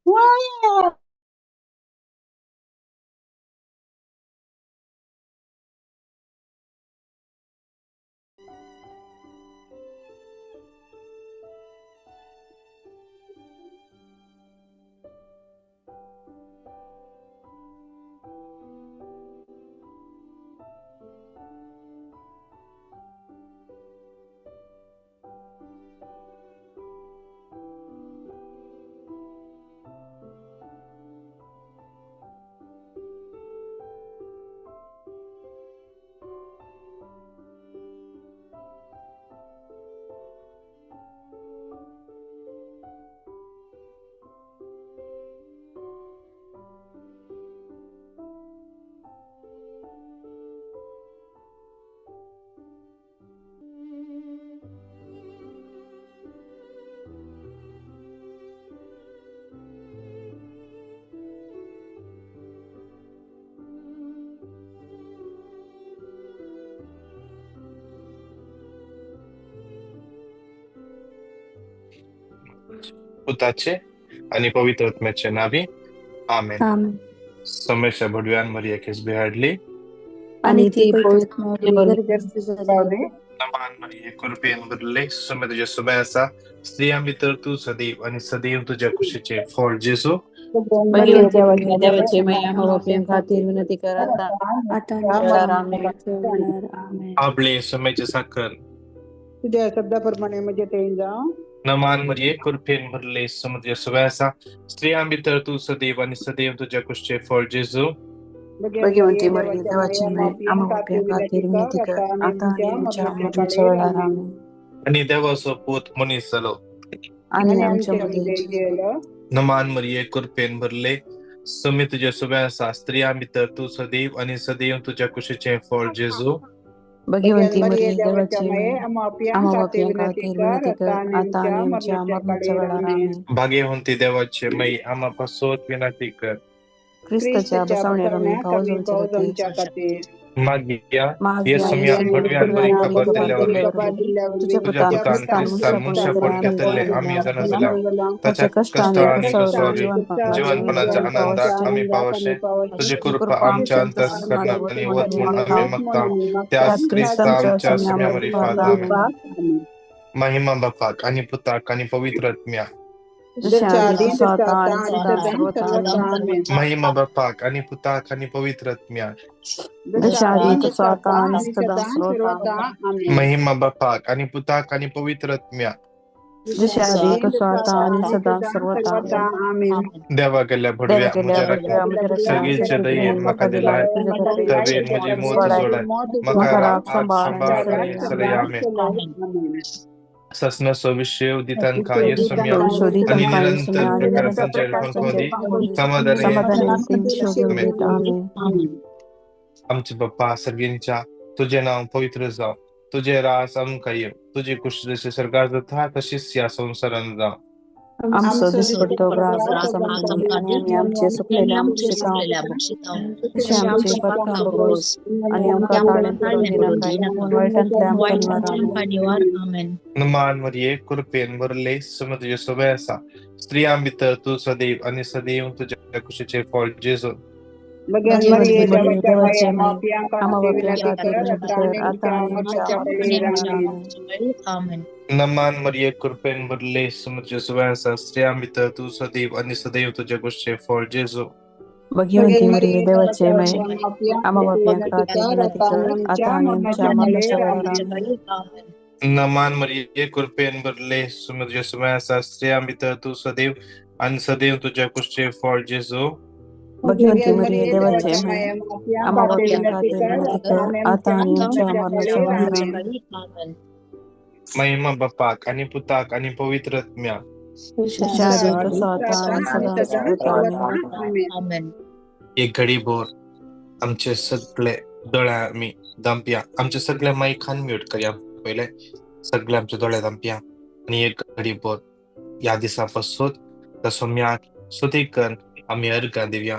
Wow! पुताचे आणि पवित्र आत्म्याचे नावी, आमेन. आमेन. समेच्या भडव्यान मरिया खेसबी हाडली आणि ती पवित्र झाली. नमान मरिये, कृपेन भरले, सुमे तुझ्या सुमे आसा, स्त्रियां भितर तूं सदैव आणि सदैव तुझ्या कुशीचे फळ जेजू. भगवंती मरिये, देवाचे माय, आम्हा पाप्यां खातीर विनंती कर आता आता आमच्या. आमेन. आपले सुमेचे साखर तुझ्या शब्दाप्रमाणे म्हणजे ते जावं. नमान मरिये, कृपेन भरले, सुमे तुझ्या सुमे आसा, स्त्रियां भितर तूं सदैव आणि सदैव तुझ्या कुशीचे फळ जेजू. भगवंती मरिये, देवाची माय, आम्हा पाप्यां खातीर विनंती कर आता आणि आमच्या मरणाच्या वेळार. आमेन. आणि देवाचो पूत मनीस जालो आणि आमच्या मध्ये जियेलो. नमान मरिये, कृपेन भरले, सुमे तुझ्या सुमे आसा, स्त्रियां भितर तूं सदैव आणि सदैव तुझ्या कुशीचे फळ जेजू. भगवंती मरिये, देवाची माय, आम्हा पाप्यां खातीर विनंती कर आता आणि आमच्या मरणाच्या वेळार. आमेन. भाग्यवंती देवाचे मई, आम्हा पासत विनंती कर. क्रिस्ताच्या बसवण्यार आमी पावस आमच्या खातीर. मागया मागया येसुम्या भडव्यान बरी खबर दिल्ल्या वरवीं तुझ्या तुझ्या पुतान पुतान क्रिस्तान क्रिस्तान मनशापण मनशापण घेतले आमी जाणा जाल्या ताच्या ताच्या कश्टान कश्टां आनी कसवरी कसवरी जिवनपणाच्या आनंदाक आमी पावशे. तुजी कृपा आमच्या अंतस्करणांत वत म्हूण आमी मागता, त्याच क्रिस्ता आमच्या सुम्या मारिफात. आमेन. महिमा बापाक आणि पुताक आणि पवित्र आत्म्याक. जशें आदी तसो आतां आनी सदां सर्वता. आमेन. महिमा बापाक आणि पुताक आणि पवित्र आत्म्याक. जशें आदी तसो आतां आनी सदां सर्वता. आमेन. महिमा बापाक आणि पुताक आणि पवित्र आत्म्याक. जशें आदी तसो आतां आनी सदां सर्वता. आमेन. देवा गेल्ल्या भडव्या देवा केल्या म्हज्या भडव्या राखा म्हज्या रक्षणा सर्गीच्या दयेन म्हाका दिलाय तवेन म्हजी मोत जोडाय म्हाका म्हाका राख राख सांबाळ आनी सांबाळ चलय. आनी चलय. आमेन. आमेन. ससनसो विशेव दितांका येसुम्या आणि शोधितांका निरंतर येसुम्या आणि निरंतर प्रकारांचे प्रकाशांचे पंखोदी समाधानान समाधानान ते शोधून आमेन. देत. आमेन. आमचे बाप्पा सर्गींच्या, तुझे नाव पवित्र जावं, तुझे रास आमकां येवं, तुजी कुशी जशी स्वर्गार जाता तशीच ह्या संवसारांत जावं. आमचो दिसपट्टो ग्रास आज आमकां दी आनी आमी आमचे चुकलेल्या बक्षितांव तशें आमचे पातकां भोगोस आनी आमकां ताळें पडून दिनाकाय पूण वायटांतल्या आमकां निवार. आमेन. नमान मरिये, कृपेन भरले, सुमे तुझे सोबे आसा, स्त्रियां भितर तूं सदैव आणि सदैव तुझ्या कुशीचे फळ जेजू. भगवंती मरिये, देवाचे माय, आम्हा पाप्यां खातीर विनंती कर आता आणि आमच्या मरणाच्या वेळार. आमेन. नमान मरिये, कृपेन भरले, सुमे तुझे सोबे आसा, स्त्रियां भितर तूं सदैव आणि सदैव तुझ्या कुशीचे फळ जेजू. भगवंती मरिये, देवाचे माय, आम्हा पाप्यां खातीर विनंती कर आता आणि आमच्या मरणाच्या वेळार. आमेन. नमान मरिये, कृपेन भरले, सुमे तुझे सोबे आसा, स्त्रियां भितर तूं सदैव आणि सदैव तुझ्या कुशीचे फळ जेजू. भगवंती मरिये, देवाचे माय, आम्हा पाप्यां खातीर विनंती कर आता आणि आमच्या मरणाच्या वेळार. आमेन. महिमा बापाक आणि पुताक आणि पवित्र आत्म्याक. जशें आदी तसो आतां आनी सदां सर्वता. आमेन. एक घडी भोर आमचे सगळे दोळे आमी दांपया, आमचे सगळे मायकान म्यूट करया पयले, सगळे आमचे दोळे दांपया आनी एक घडी भोर ह्या दिसा पासून त्या सोम्याक स्तुती करून आमी अर्घां दिवया.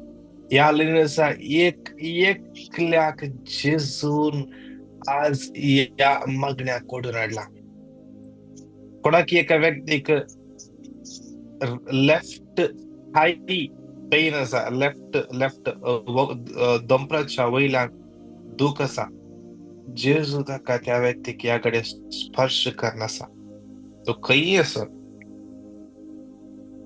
ह्या लिनसा एक एकल्याक जेजून आज ह्या मागण्याक कोडून हाडला. कोणाक एका व्यक्तीक लेफ्ट थाय पेन आसा, लेफ्ट लेफ्ट दोंपराच्या वयल्यान दूख आसा, जेजू ताका त्या व्यक्तीक ह्या कडेन स्पर्श करनासा. तो खंयी आसो,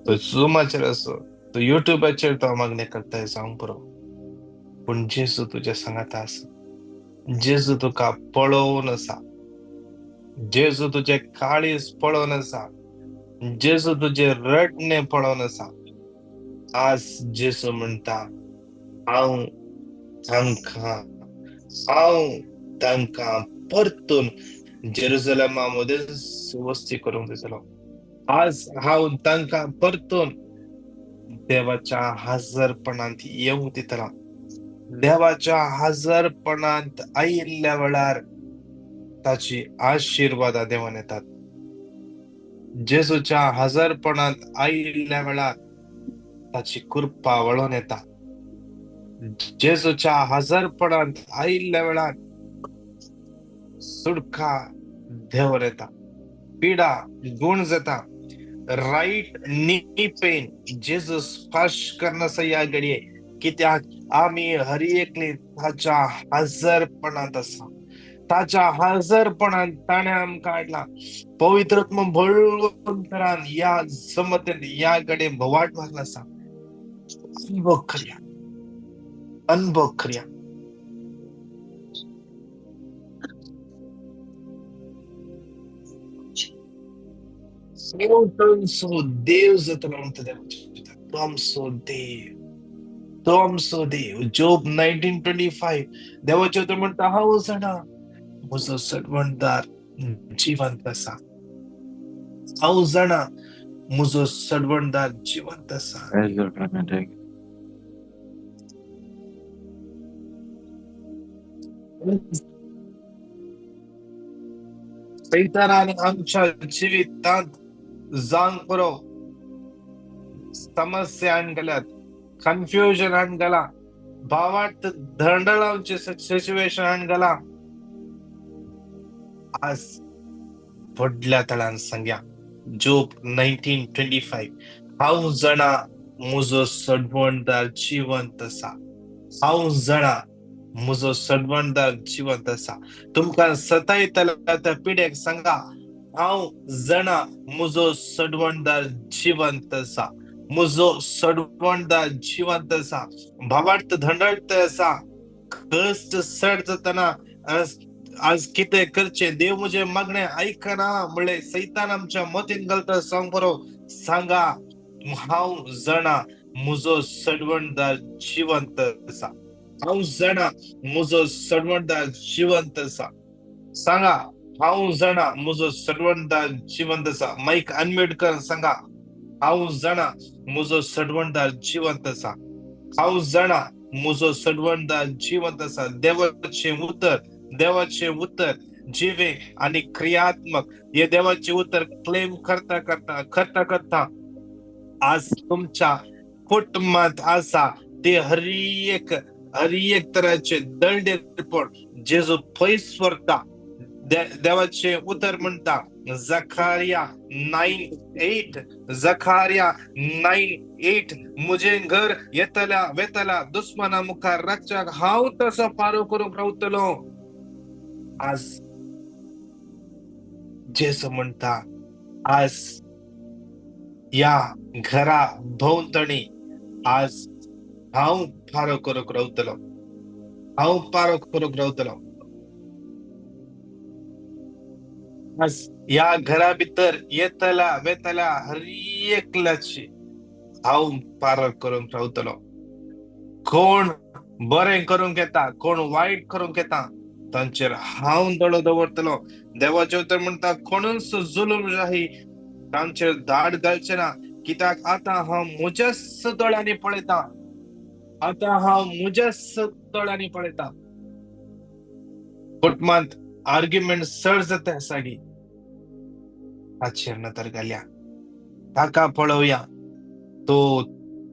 तो झुमाचेर आसो, तो युट्यूबाचेर तो मागणें करता जावंक पुरो, पूण जेजू तुज्या सांगाता आसा. जेजू तुका पळोवन आसा, जेजू तुजें काळीज पळोवन आसा, जेजू तुजें रडणें पळोवन आसा. आज जेजू म्हणटा, हांव तांकां, हांव तांकां परतून जेरुजलेमा मदें वस्ती करूंक दितलो. आज हांव तांकां परतून देवाच्या हजरपणांत येवंक दितलो. देवाच्या हजरपणांत आयिल्ल्या वेळार ताची आशिर्वादां देवान येतात. जेजूच्या हजरपणांत आयिल्ल्या वेळार ताची कृपा वळोवन येता. जेजूच्या हजरपणांत आयिल्ल्या वेळार सुटका देवर येता, पिडा गुण जाता. रायट नी पेन जेजू स्पर्श करनासा ह्या घडये, कित्याक आमी हर एकली ताच्या हजरपणांत आसा. ताच्या हजरपणांत ताणें आमकां हाडला. पवित्र बळवंतरान ह्या जमतेन ह्या घडये भोवाट मारला आसा. अनुभव करया, अनुभव करया. आमचो देव जातलो म्हणटा देवाचें, तो आमचो देव, तो आमचो देव. जोब 19:25 देवाचें उतर म्हणटा, हांव जाणा म्हजो सडवणदार जिवंत आसा, हांव जाणा म्हजो सडवणदार जिवंत आसा. सैतानान आमच्या जिवितांत जावंक पुरो समस्या हाडून गेल्यात, कन्फ्युजन हाडून गेला, भावार्थ धंडळावचे सिच्युएशन हाडून गेला. आज व्हडल्या तळान सांग्या, जोब 19:25, हांव जाणा म्हजो सडवणदार जिवंत आसा, हांव जाणा म्हजो सडवणदार जिवंत आसा. तुमकां सतायतल्या त्या पिड्याक सांगा, हांव जाणा म्हजो सडवणदार जिवंत आसा, म्हजो सडवणदार जिवंत आसा. भावार्थ धंडळत आसा, कश्ट सड जातना आज कितें करचें, देव म्हजें मागणें आयकना म्हणलें सैतान आमच्या मतीन घालता सांग बरो. सांगा, हांव जाणा म्हजो सडवणदार जिवंत आसा, हांव जाणा म्हजो सडवणदार जिवंत आसा. सांगा, हांव जाणा म्हजो सडवणदार जिवंत आसा. मायक अनम्यूट कर, सांगा, हांव जाणा म्हजो सडवणदार जिवंत आसा, हांव जाणा म्हजो सडवणदार जिवंत आसा. देवाचें उतर, देवाचें उतर जिवे आनी क्रियात्मक. हे देवाचें उतर क्लेम करता करता करता करता आज तुमच्या कुटुंबांत आसा ते हर एक तराचे दळडेपण जेजू पयस व्हरता. देवाचें उतर म्हणटा, जखारिया 9:8, जखारिया 9:8, म्हजें घर येतल्या वेतल्या दुस्मना मुखार राखच्याक हांव तसो पारो करूंक रावतलो. आज जेजू म्हणटा, आज ह्या घरा भोंवतणी आज हांव पारो करूंक रावतलो, हांव पारो करूंक रावतलो. आज ह्या घरा भितर येतल्या वेतल्या हर एकल्याची हांव पारो करूंक रावतलो. कोण बरें करूंक येता, कोण वायट करूंक येता, तांचेर हांव दोळो दवरतलो. देवाचें उतर म्हणटा, कोणूच जुलूम जाही तांचेर दाड घालचें ना, कित्याक आतां हांव म्हज्याच दोळ्यांनी पळयतां, आतां हांव म्हज्याच दोळ्यांनी पळयतां. कुटुंबांत आर्ग्युमेंट चड जाता सागी, ताचेर नदर घालया, ताका पळोवया, तो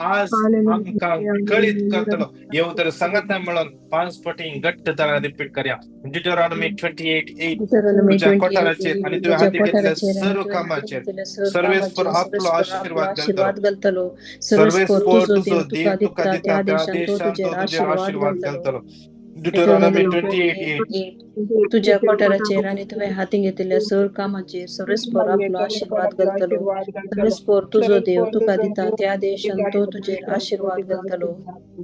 आज आमकां कळीत करतलो. हे उतर सांगता म्हणून 5 पटी घट्ट तरा रिपीट करया. Deuteronomy 28:8. तुझ्या कोठाराचेर आनी तुवें हाती घेतल्या सर्व कामाचेर सर्वेस्पर आपलो आशीर्वाद घालतलो. सर्वेस्पर तुजो देव तुका दिता त्या देशांत तो तुजेर आशीर्वाद घालतलो. Deuteronomy 28:8. तुझ्या कोठाराचेर आनी तुवें हाती घेतिल्ल्या सर्व कामाचेर सर्वेस्पर आपलो आशीर्वाद घालतलो. सर्वेस्पर तुजो देव तुका दिता त्या देशांत तो तुजेर आशीर्वाद घालतलो.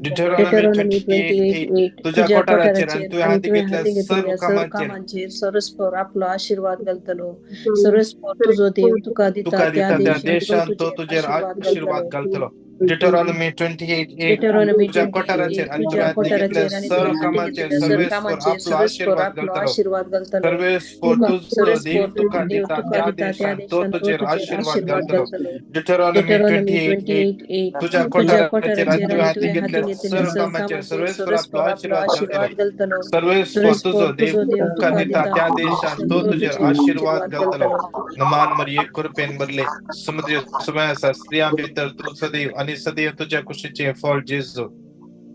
Deuteronomy 28:8. तुझ्या कोठाराचेर आनी तुवें हाती घेतल्या सर्व कामाचेर सर्वेस्पर आपलो आशीर्वाद घालतलो. सर्वेस्पर तुजो देव तुका दिता त्या देशांत तो तुजेर आशीर्वाद घालतलो. Deuteronomy 28:8. तुझ्या कोठाराचेर आनी तुवें हाती घेतल्या सर्व कामाचेर सर्वेस्पर आपलो आशीर्वाद घालतलो. सर्वेस्पर तुजो देव तुका दिता त्या देशांत तो तुजेर आशीर्वाद घालतलो. Deuteronomy 28:8. तुझ्या कोठाराचेर आनी तुवें हाती घेतल्या सर्व कामाचेर सर्वेस्पर आपलो आशीर्वाद घालतलो. सर्वेस्पर तुजो देव तुका दिता त्या देशांत तो तुजेर आशीर्वाद घालतलो. नमान मरिये कृपेन भरले समुद्र समय आसा, स्त्रियां भितर तूं सदैव आनी सदैव तुझ्या कुशीचे फळ जेजू.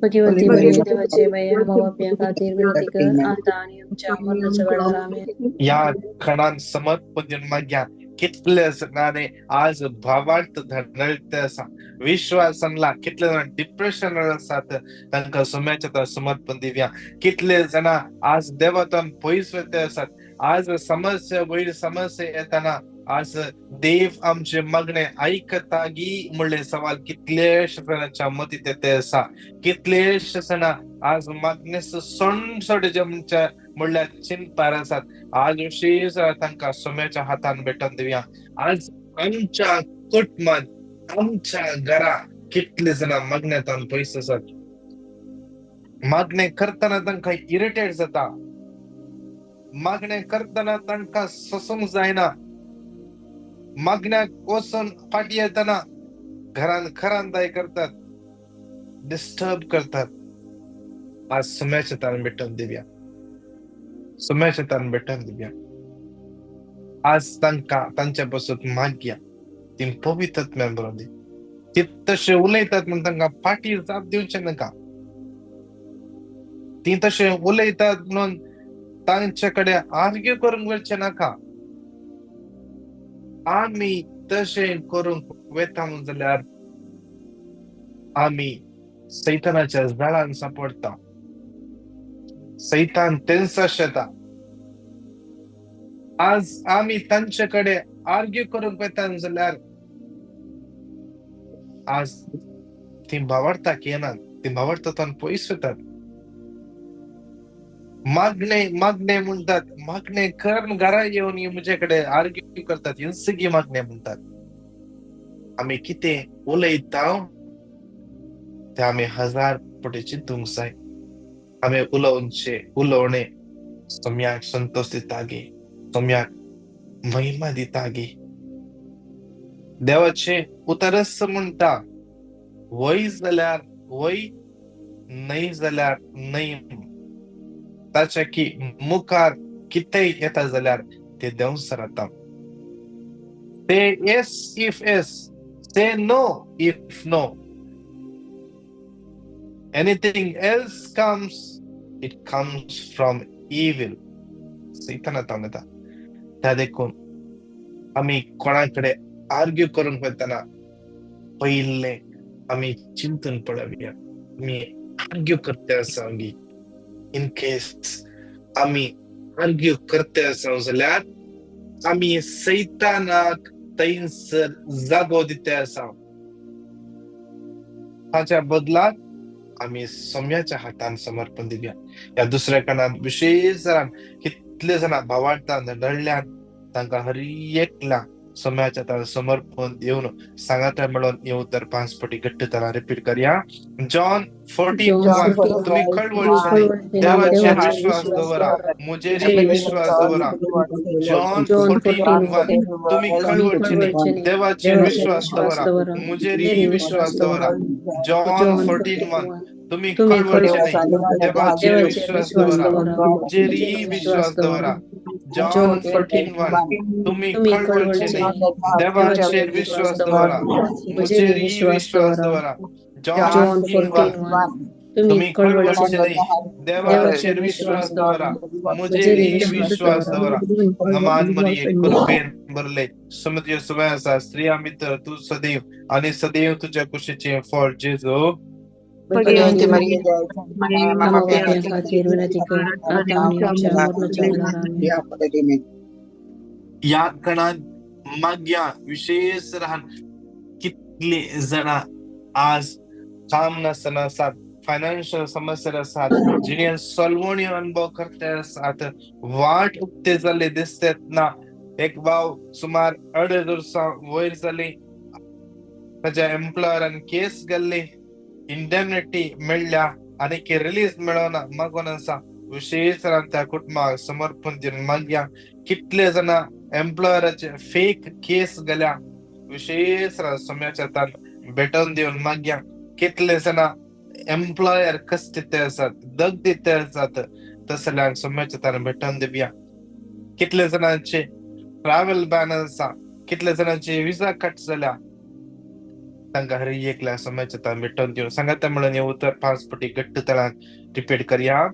भगवती मरिये देवाचे माये, आम्हा पाप्यां खातीर विनंती कर आता आनी आमच्या मरणाच्या वेळार. आमेन. ह्या खणान समर्पण दिवन मागया. कितले जाणांनी आज भावार्थ धडधडते आसा, विश्वासानला कितले जाण डिप्रेशन आसात, तांकां सुम्याच्या समर्पण दिवया. कितले जाणां आज देवातून पयस वयते आसात, आज समस्या वयर समस्या येताना आज देव आमचे मागणे आयकता गी म्हणले सवाल कितलेश जाणांच्या मतींत येते आसा. कितलेश जाणां आज मागणे सणसोड आमच्या म्हणल्यार चिंतपार आसात. आज विशेष तांकां सोम्याच्या हातान भेटून दिवया. आज आमच्या कुटुंबात आमच्या घरा कितले जाणां मागण्यातान पयस आसात. मागणे करतना तांकां इरिटेट जाता, मागणे करतना तांकां सोसूंक जायना, मागण्याक वचून फाटी येतना घरान खरांदाय करतात, डिस्टर्ब करतात. आज सुम्याच्या तान भेटून दिवया, सुम्याच्या तान भेटून दिवया. आज तांकां तांच्या पासून मागया, ती पवित्र बरोवन दी. ती तशें उलयतात म्हण तांकां फाटी जाप दिवचें नाका. ती तशें उलयतात म्हणून तांचे कडेन आर्ग्यू करूंक वचचें नाका. आमी तशें करूंक वता जाल्यार आमी सैतानाच्या जाळान सांपडटा. सैतान तेंच येता. आज आमी तांचे कडेन आर्ग्यू करूंक वता जाल्यार आज ती भावार्थाक येनात, ती भावार्थान पयस वतात. मागणे मागणे म्हणटात, मागणे कर घरा येवन म्हजे कडेन आर्ग्यू करतात, हिंसकी मागणे म्हणटात. आमी कितें उलयता ते आमी 1000 पटी चिंतूंक जाय. आमी उलोवचे उलोवणे सोम्याक संतोष दिता गे, सोम्याक महिमा दिता गे. देवाचे उतरस म्हणटा, वय जाल्यार वय, न्हय जाल्यार न्हय. ताच्या की मुखार कितेंय येता जाल्यार ते देंवसर जाता. Say yes if yes, say no if no. Anything else comes, it comes from evil. सैताना तावन येता. त्या देखून आमी कोणा कडेन आर्ग्यू करूंक वतना पयलें आमी चिंतून पळोवया, आमी आर्ग्यू करते आसा गी. इन केस आमी आर्ग्यू करते आसा जाल्यार आमी सैतानाक थंयसर जागो दिते आसा. ताच्या बदलाक आमी सोम्याच्या हातान समर्पण दिवया. ह्या दुसऱ्या कारणान विशेष जाणां कितले जाणां भावार्थान धडल्यान तांकां हर एकल्या सोम्याच्या हातान समर्पण दिवन सांगाता म्हणून हे उतर 5 पटी घट्ट तरा रिपीट करया. जॉन 14:1. तुम्ही कळवळचे न्हय, देवाचेर विश्वास दवरा, म्हजेरय विश्वास दवरा. जॉन 14:1. तुम्ही कळवळचे न्हय, देवाचेर विश्वास दवरा, म्हजेरय विश्वास दवरा. जॉन 14:1. तुम्ही कळवळचे न्हय, देवाचेर विश्वास दवरा, म्हजेरय विश्वास दवरा. जॉन 14:1 तुम्ही कळवळचे न्ही, देवाचेर विश्वास दवरा, म्हजेर विश्वास दवरा. जॉन 14:1 तुम्ही कळवळचे न्ही, देवाचेर विश्वास दवरा, म्हजेर विश्वास दवरा. नमान मरिये, कृपेन भरले, समुद्र सुवाय आसा, स्त्रियां भितर तूं सदैव आनी सदैव तुज्या कुशीचें फळ जेजू. ह्या कणान मागया विशेष राहन कितली जाणां आज काम नासतना आसात, फायनान्शियल समस्या आसात, जिणेन सलवणी अनुभव करते आसात, वाट उक्ते जाल्ले दिसतात ना. एक भाव सुमार 2.5 वर्सां वयर जाली, ताज्या एम्प्लॉयरान केस घाल्ली, इंडेमनिटी मेळ्ळ्या आनी रिलीज मेळना मागून आसा. विशेष त्या कुटुंबाक समर्पण दिवन मागया. कितले जाणां एम्प्लॉयराचे फेक केस घाल्या, विशेष सम्याच्या तान भेटोवन दिवन मागया. कितले जाणां एम्प्लॉयर कस दिते आसात, दग दिते आसात, तसल्यांक सम्याच्या तान भेटोवन दिवया. कितले जाणांचे ट्रॅव्हल बॅन आसा, कितले जाणांचे विजा कट जाल्या, तांकां हर एकल्या सम्याच्या तान भेटोवन दिवन सांगाता म्हणून हे उतर 5 पटी घट्ट तळान रिपीट करया.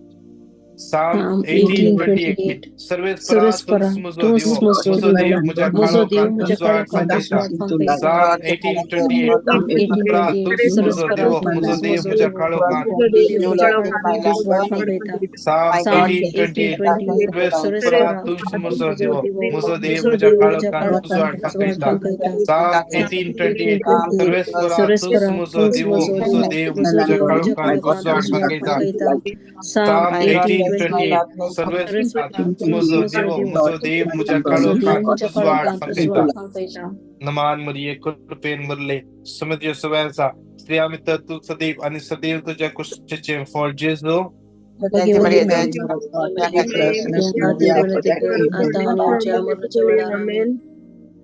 Psalm 18:28 सर्वेस्परा तूंच म्हजो देव, म्हज्या काळोखांत उजवाड फांकयता. Psalm 18:28 तूंच म्हजो देव, म्हजो देव म्हज्या काळोखांत. Psalm 18:28 सर्वेस्परा तूंच म्हजो देव, म्हजो देव म्हज्या काळोखांत उजवाड फांकयता. Psalm 18:28 सर्वेस्परा तूंच म्हजो देव, म्हजो देव म्हज्या काळोखांत उजवाड फांकयता. Psalm 18:28 सर्वेस्परा म्हजो देव, म्हजो देव म्हज्या काळोखांत उजवाड फांकयता. नमान मरिये, कृपेन भरले, समुद्र सुवायचा, स्त्रियां भितर तूं सदैव आनी सदैव तुज्या कुशीचें फळ जेजू.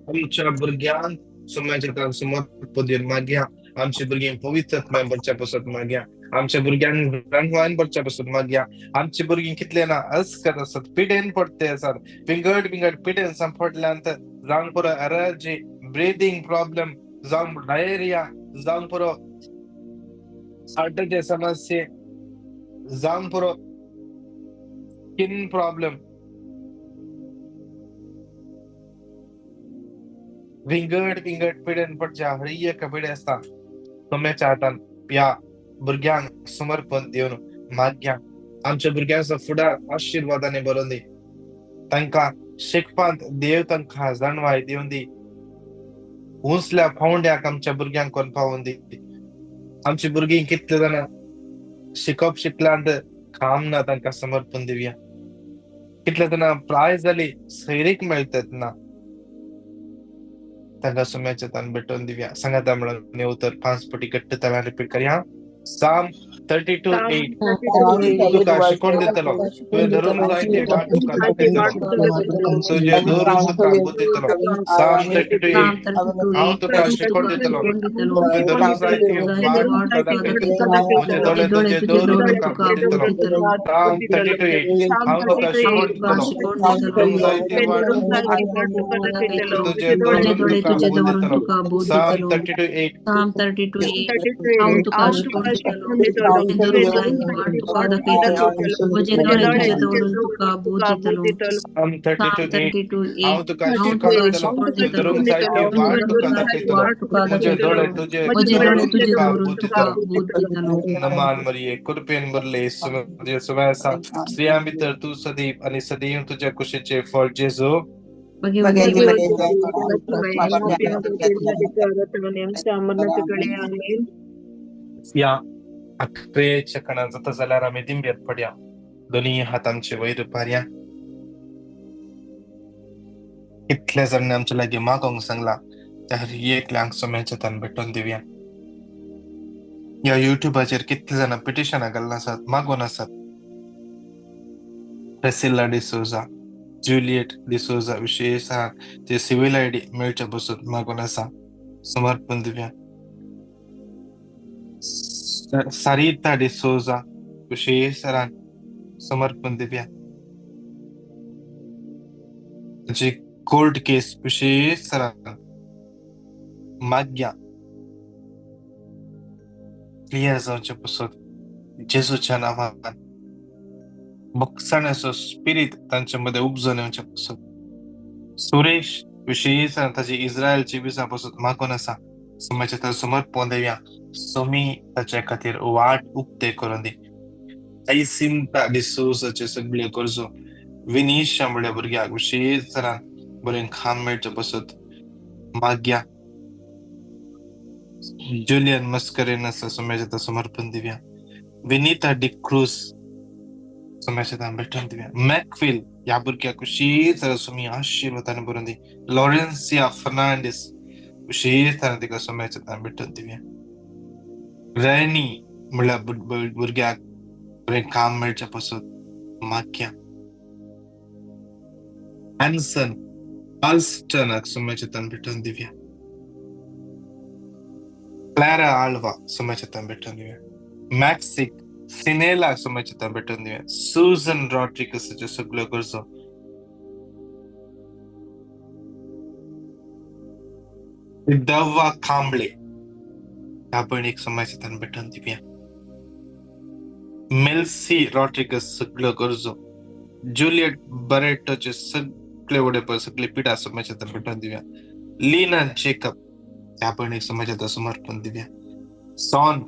आमच्या भुरग्यांक समाजाच्या समर्पण दिवन मागया. आमच्या भुरगीं पवित्र भरच्या पासत मागया. आमच्या भुरग्यांक रंगवान भरच्या पासून मागया. आमची भुरगीं कितले ना अस्कत आसात, पिडेन पडते आसात, विंगड विंगड पिडेन सांपडल्यान, जावं पुरो एलर्जी, ब्रिदींग प्रॉब्लम, जावं डायरिया, जावं पुरो हार्टाचे समस्ये, जावं पुरो स्किन प्रॉब्लम, विंगड विंगड पिडेन पडच्या हर एक पिडे आसता. तुमच्या हातान ह्या भुरग्यांक समर्पण दिवन मागया. आमच्या भुरग्यांचो फुडार आशिर्वादाने भरून दी, तांकां शिकपांत देव तांकां जाणवाय दिवन दी, उंचल्या पावंड्याक आमच्या भुरग्यांक कोण पावोवन दी. आमची भुरगीं कितले जाणां शिकप शिकल्यांत काम ना, तांकां समर्पण दिवया. कितले जाणां प्राय जाली, सैरीक मेळतात ना, तांकां सुम्याच्या तान भेटोवन दिवया. सांगाता म्हणून उतर 5 पटी घट्ट तालान रिपीट करया. Psalm 32:8 तुका शिकोवन दितलो, तुवें धरून जायते वाट तुका दाखयतलो, तुजे धरून तुका बुद्दितलो. Psalm 32:8 हांव तुका शिकोवन दितलो, तुवें धरून जायते वाट तुका दाखयतलो, म्हजे दोळे तुजे धरून तुका बुद्दितलो. Psalm 32:8 हांव तुका शिकोवन दितलो, धरून जायते वाट तुजे धरून तुका बुद्दितलो. Psalm 32:8 हांव तुका Psalm 32:8 हांव तुका शिकोवन दितलो, धरून जायते वाट तुका दाखयतलो, म्हजे दोळे तुजे धरून तुका बुद्दितलो. नमान मरिये, कृपेन भरले, सुवाय आसा, स्त्रियां भितर तूं सदैव आनी सदैव तुज्या कुशीचें फळ जेजू. ह्या अकरेच्या कणां जाता जाल्यार आमी दिंबेर पडया, दोनी हात आमचे वयर पारया. कितले जाणांनी आमच्या लागीं मागोंक सांगला, त्या हर एकल्यांक सोम्याच्या तान भेटोवन दिवया. ह्या युट्यूबाचेर कितले जाणां पिटिशनां घाल्लीं आसात, मागोवन आसात. प्रेसिल्ला डिसोजा, जुलियट डिसोजा विशेष ते सिव्हिल आयडी मेळच्या पसून मागोवन आसा, समर्पण दिवया. सारिता डिसोजा विशेष समर्पण दिवया. ताची कोर्ट केस विशेष तरान माग्या क्लियर जावचें पसत जेजूच्या नांवान बक्षाण्याचो स्पिरीत तांचे मदें उपजून येवचें पसत. सुरेश विशेष ताची इस्रायलची विजा पसत मागून आसा, सोम्याचे तर समर्पण दिवया, सोमी ताचे खातीर वाट उक्ते करून दी. आयसिंता डिसोजाचे सगळे गरजो विनिशा म्हणल्या भुरग्याक विशेष तरान बरें खाम मेळचें पसत माग्या. जुलियन मस्करेन आसा, सोम्याचे तर समर्पण दिवया. विनीता डिक्रूज सोम्याचे तर भेटून दिवया. मॅकफिल ह्या भुरग्याक विशेष तरान सोमी आशिर्वादान भरून दी. लॉरेन्सिया फर्नांडीस विशेष तरान तिका सोम्याचे तर भेटून दिवया. रॅनी म्हणल्या भुरग्याक बरें काम मेळचें पसत माग्या. एन्सन आल्स्टनाक सोम्याचे तान भेटून दिवया. क्लारा आल्वा सोम्याचे तान भेटून दिवया. मॅक्सिक सिनेला सोम्याचे तान भेटून दिवया. सुजन रॉड्रिगसाच्यो सगळ्यो गरजो. दवा कांबळे ह्या भयणीक सोम्याचे तान भेटून दिवया. मेल्सी रॉड्रिगस सगळ्यो गरजो. जुलियट बरेटोचे सगळे वडे सगळे पिडा सोम्याचे तान भेटून दिवया. लीना जेकब ह्या भयणीक सोम्याचे तान समर्पण दिवया. सॉन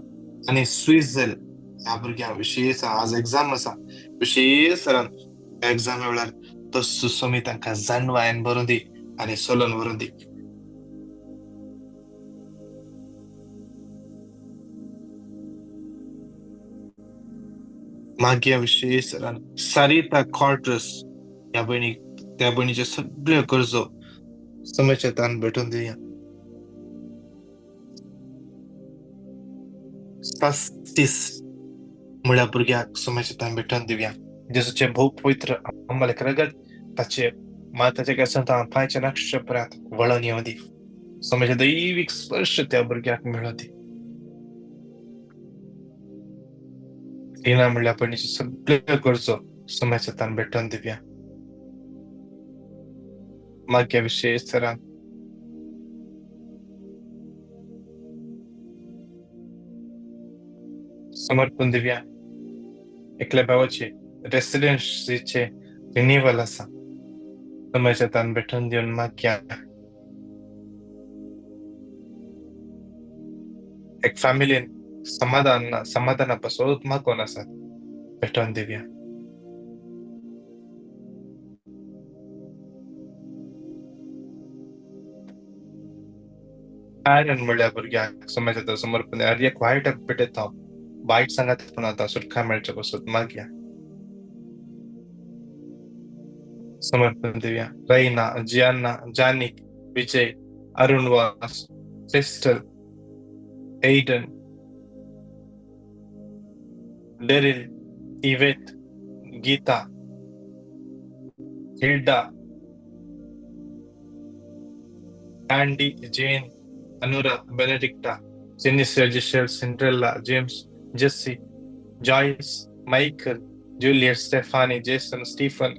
आनी स्विझल ह्या भुरग्यांक विशेष आज एग्जाम आसा, विशेष तरान एग्जाम वेळार तो सोमी तांकां जाणवायन भरून दी आनी सोलोन भरून दी. मागीर विशेष तरान सारिता कॉर्ट्रस ह्या भयणीक त्या भयणीच्यो सगळ्यो गरजो सोम्याचे तान भेटून दिवया. सास्तीस म्हळ्या भुरग्याक सोम्याचे तान भेटून दिवया. जेजूचें भोव पवित्र अंबलेक रगत ताचे माताच्या केसांत पांयच्या नक्षत्रांत वळण येवं दी. सोम्याचे दैवीक स्पर्श त्या भुरग्याक मेळूं दी. रीना म्हणल्या भयणीच्यो सगळ्यो गरजो सोम्याचे तान भेटून दिवया. मागीर विशेष तरान समर्पण दिवया. एकल्या भावाचे रेसिडेन्सीचे रिन्युअल आसा, सोम्याचे तान भेटून दिवन मागया. एक फॅमिलीन समाधान समाधाना पासून मागून आसात, भेटून दिवया. आयरन म्हणल्या भुरग्याक सोम्याचे तर समर्पण. एक वायट पेटयता वायट सांगात पूण आतां सुटका मेळचे पसत मागया. समर्पण दिवया. Raina, Gianna, Janik, Vijay, Arun Vaz, Crystal, Aiden, Daryl, Yvette, Geetha, Hilda, Andy, Jane, Anura, Benedicta, Jennisha, Giselle, Cinderella, James, Jesse, Joyce, Michael, Juliet, Stephanie, Jason, Stephen,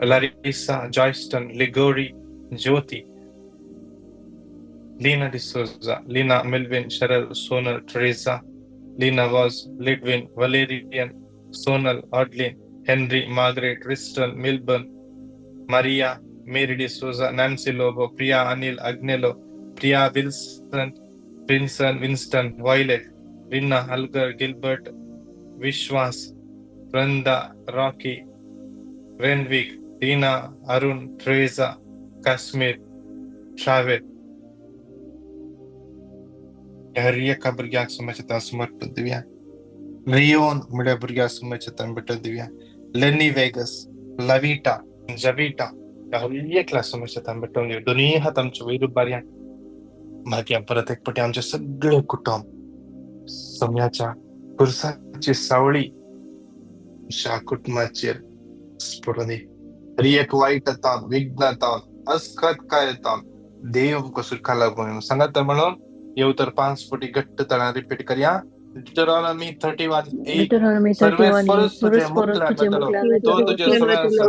Larissa, Joyston, Ligori, Jyothi, Leena D'Souza, Leena, Melvin, Cheryl, Sonal, Teresa, Leena Vaz, Lidwin, Valerian, Sonal, Adlin, Henry, Margaret, Tristan, Milburn, Maria, Mary D'Souza, Nancy Lobo, Priya, Anil, Agnelo, Priya, Wilson, Prinson, Winston, Violet, Rinna, Algar, Gilbert, Vishwas, Brenda, Rocky, Renwick, Tina, Arun, Teresa, Kashmir, Travel. हर एका भुरग्याक सोम्याचे समर्पण दिवया. Rayon म्हळ्या भुरग्याक सोम्याचे तान भेटून दिवया. लेनी वेगस, लविटा, जविटा हर एकल्या सोम्याचे तान भेटून दिवया. दोनूय हात आमचे वयर उबारया. मागीर परत एक पटी आमचें सगळें कुटुंब सोम्याच्या पुरसाची सावळी आमच्या कुटुंबाचेर पडूं दी. हर एक वायट तावन, विघ्न तावन, अस्खत तावन देव आमकां सुटका लागून सांगात म्हणून येव तर 5 फुटी घट्ट तळां रिपीट करया. Deuteronomy 31:8 Deuteronomy 31:8 सर्वेस्परच तुझे सर्वेस्परच मुखल्यान तुझे वतलो, मुखल्यान तो वतलो, तुजे तो सवय तुजे आसतलो,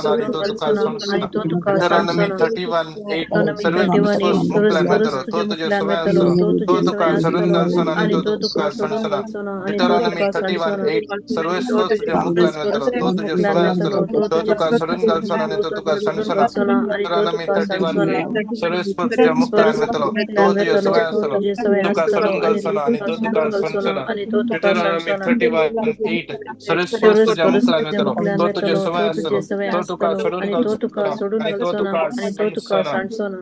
सवय तो आसतलो तुका आणि तो सोडून तुका घालचो ना आनी सोडून तो तुका घालचो ना सांडचो आणि ना. तो तुका Deuteronomy सांडचो ना. 31:8 Deuteronomy सर्वेस्परच 31:8 मुखल्यान सर्वेस्परच वतलो, तुझे तो तुजे मुखल्यान सवय वतलो, आसतलो, तो तो तुजे सवय तुका सोडून आसतलो घालचो ना आनी आणि तो तो तुका तुका सोडून सांडचो ना. घालचो ना आणि तो Deuteronomy तुका सांडचो ना. 31:8 सर्वेस्परच तुझे मुखल्यान वतलो, सर्वेस्परच तो तुझे तुजे मुखल्यान सवय वतलो, आसतलो, तो तो तुजे तुका सोडून घालचो ना आनी तो तो तुका तुका सोडून सांडचो ना. घालचो ना आणि तो Deuteronomy तुका सांडचो ना. 31:8 सर्वेस्परच तुझ्या मुखल्यान सर्वेस्परच वतलो, तुझे तो मुखल्यान तुजे वतलो, सवय तो आसतलो, तुजे सवय तुका आसतलो सोडून आणि घालचो तो ना आनी तुका तो सोडून तुका घालचो सांडचो ना ना. आणि तो तुका Deuteronomy सांडचो ना. 31:8 सर्वेस्परच तुझ्या सर्वेस्परच मुखल्यान तुझे वतलो, मुखल्यान तो तुजे वतलो, सवय तो आसतलो, तुजे सवय तो तुका आसतलो सोडून आणि तो घालचो तुका ना सोडून आनी तो घालचो ना तुका आणि तो तुका सांडचो ना. सांडचो ना.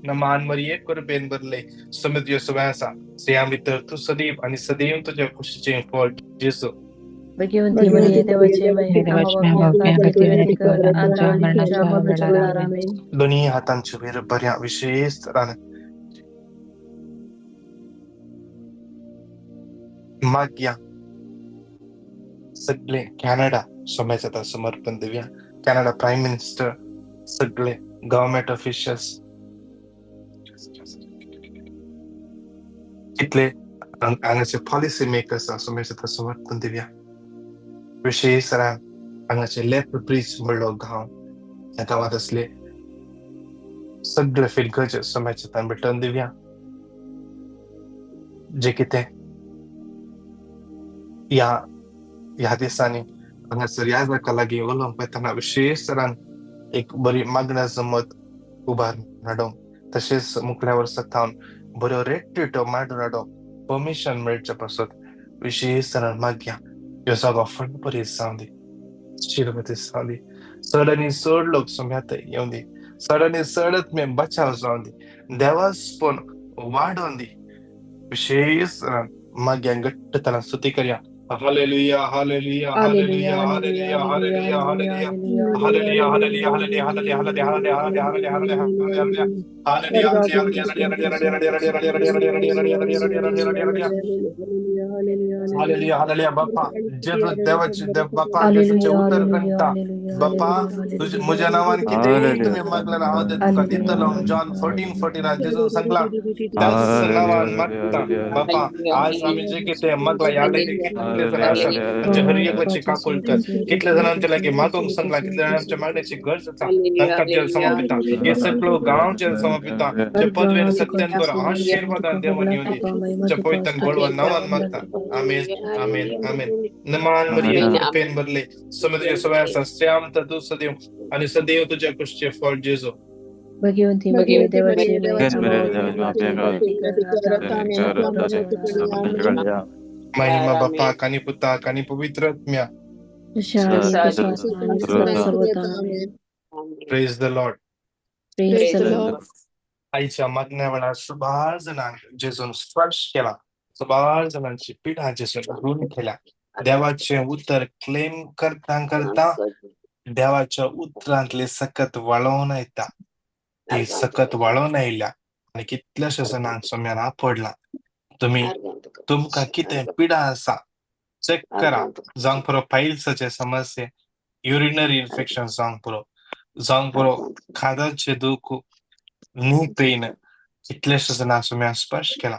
नमान मरिये कृपेन भरले, समेत तुझे सवय आसा, स्त्रियां भितर तूं सदैव आनी सदैव तुज्या कुशीचें फळ जेजू. भगवंती मरिये देवाची माये, देवाची आम्हा माय पाप्यांखातीर खातीर विनंती विनंती कर, कर, आता आमच्या आणि आमच्या मरणाच्या मरणाच्या वेळार वेळार. आमेन. आमेन. दोन्ही हातांचे वयर बऱ्या विशेष तरान मागया. सगळे कॅनडा सोम्याच्या आतां समर्पण दिवया. कॅनडा प्रायम मिनिस्टर, सगळे गव्हर्मेंट ऑफिशियल्स, कितले हांगाचे पॉलिसी मेकर्स सोम्याच्या आतां समर्पण दिवया. विशेष तरान हांगाचे लेफ्ट ब्रिज म्हणलो गांव, ह्या गांवांत असले सगळे फिरगज सोम्याच्या आतां भेटोवन दिवया. जे कितें ह्या ह्या दिसांनी हांगासर ह्या जाका लागीं उलोवंक वतना विशेष तरान एक बरी मागण्या जमत उबारून हाडूंक, तशेंच मुखल्या वर्सा थावन बऱ्यो रेट्रिटो मांडून हाडूंक परमिशन मेळचे पासत विशेष तरान मागया. ह्यो जागो फळबरीत जावं दी, आशिर्वादीत जावं दी, चड आनी चड लोक सोम्यात येवं दी, चड आनी चड आत्मे बचाव जावं दी, देवास्पण वाडोवन दी. विशेष तरान मागया, घट्ट तरान स्तुती करया. Hallelujah, hallelujah, hallelujah, hallelujah, hallelujah, hallelujah, hallelujah, hallelujah, hallelujah, hallelujah, hallelujah, hallelujah, hallelujah, hallelujah, hallelujah, hallelujah, hallelujah, hallelujah. बाप्पा जेजू देवाचे देव बाप्पा जेजूचे हालेलुया, उतर हालेलुया, कंटा हालेलुया, बाप्पा हालेलुया, तुझे हालेलुया, म्हज्या नांवान कितेंय तुमी हालेलुया मागल्यार हांव तें तुका दितलो. हालेलुया, जॉन 14:14 जेजून सांगला त्याच हालेलुया नांवान मागता. हालेलुया बाप्पा आज आमी जे कितें मागला ह्या लागीं कितले जाण आसात तांचे हर एकल्याची काकूळ कर. कितले जाणांच्या लागीं मागूंक सांगला, कितले जाणांच्या मागण्याची गरज आसा तांकां जेल समर्पिता. हे सगळो गांव जेल समर्पिता. जे पदवेन सत्यान बरो आशिर्वादान देवान येवं दी. तुमच्या पवित्र बळवंत नांवान मागता. आमेन, आमेन, आमेन. नमान मरिये कृपेन भरले, समेत तुझे सवय आसा, स्त्रियां तर तूं सदैव आणि सदैव तुझ्या कुशीचें फळ जेजू. भगवंती मरिये देवाची माये, आम्हा पाप्यांखातीर विनंती कर, आता आणि आमच्या मरणाच्या वेळार. आमेन. महिमा बापाक आणि पुताक आणि पवित्र आत्म्या. जशा आदी तसा आता आणि सदा सर्वदा. आमेन. Praise the Lord. Praise the Lord. आयच्या मागण्या वेळार सुबार जाणांक जेजून स्पर्श केला, सुबार जाणांची पिडा जेजून दूर केल्या. देवाचें उतर क्लेम करता करता देवाच्या उतरांतली सकत वाळोवन येता, ती सकत वाळोवन आयल्या आनी कितल्याश्या जाणांक सोम्यान आपडला. तुमी तुमकां कितें पिडा आसा चॅक करा. जावंक पुरो पायल्साचे समस्ये, युरिनरी इन्फेक्शन जावंक पुरो, जावंक पुरो खादाचें दूख, नी पेन, कितल्याश्या जाणांक सोम्यान स्पर्श केला.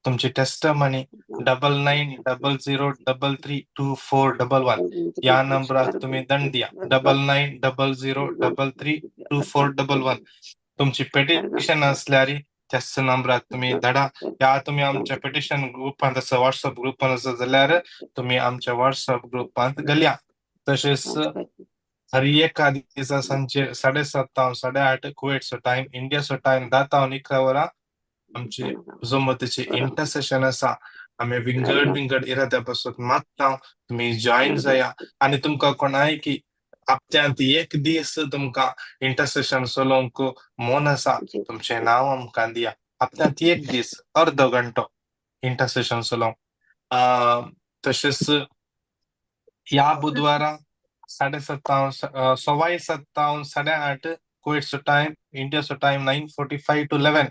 तुमची testimony 9900332411 ह्या नंबराक तुमी दंड दिया. 9900332411. तुमची पेटिशन आसल्यार त्याच नंबराक तुमी धाडा. या तुमी आमच्या पेटिशन ग्रुपांत आसा, वॉट्सअप ग्रुपांत आसा जाल्यार तुमी आमच्या वॉट्सअप ग्रुपांत घालया. तशेंच हर एका दिसा सांजचे 7:30 8:30 कुवेटचो टायम, इंडियाचो टायम 10 तावन 11 वरां आमची झुमतीची इंटरसेशन आसा. आमी विंगड विंगड इराद्या पासून मागता, तुमी जॉयन जाया. आनी तुमकां कोणाय की हप्त्यांत एक दीस तुमकां इंटरसेशन चलोवंक मन आसा, तुमचें नांव आमकां दिया. हप्त्यांत एक दीस अर्दो घंटो इंटरसेशन चलोवंक. तशेंच ह्या बुधवारा 7:30 7:15 8:15 कुवेटचो टायम, इंडियाचो टायम 9:45 to 11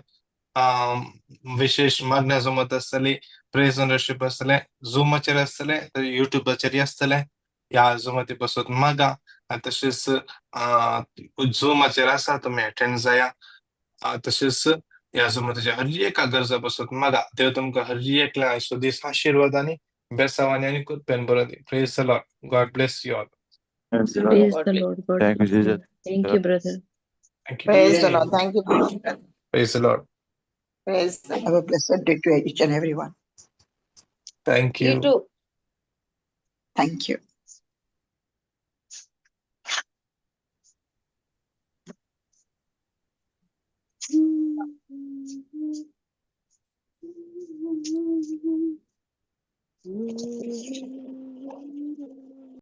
विशेष मागण्या जमत आसतली, प्रेज एंड वर्शिप आसतलें, झुमाचेर आसतलें, युट्यूबाचेर आसतलें. ह्या झुमाती पासून मागा. आनी तशेंच झुमाचेर आसा तुमी अटेंड जाया. तशेंच ह्या सुमतीच्या हर एका गरजा पासून मागा. देव तुमकां हर एकल्या आयचो दीस आशिर्वाद आनी बेसावानी आनी कृपेन बरो दी. Praise the Lord. God bless you all. Praise the Lord. Praise the Lord. God Thank you, bless you. Jesus. Thank you, brother. Thank you. Praise the Lord. Thank you, brother. Praise the Lord. Praise the Lord. Have a blessed day to each and everyone. Thank You you. too. Thank you. Mm.